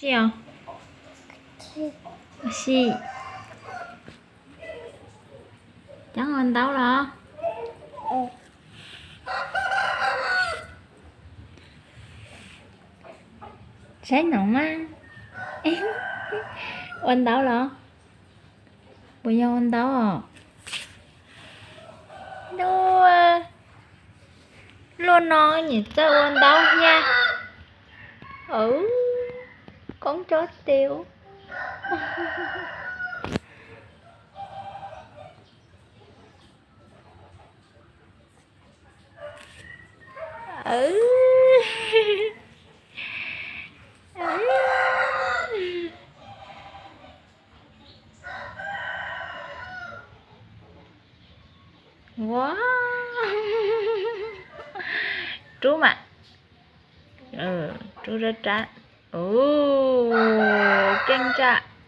Ua si os. Ua si. Coob ua ntaub los? Saib no mas. Ua ntaub los? Puas yog ua ntaub os? Luaj no nyiam txawj ua ntaub thiab. Koob cob tes. Ua, rub mas. Rub rab rab. Keej tsam.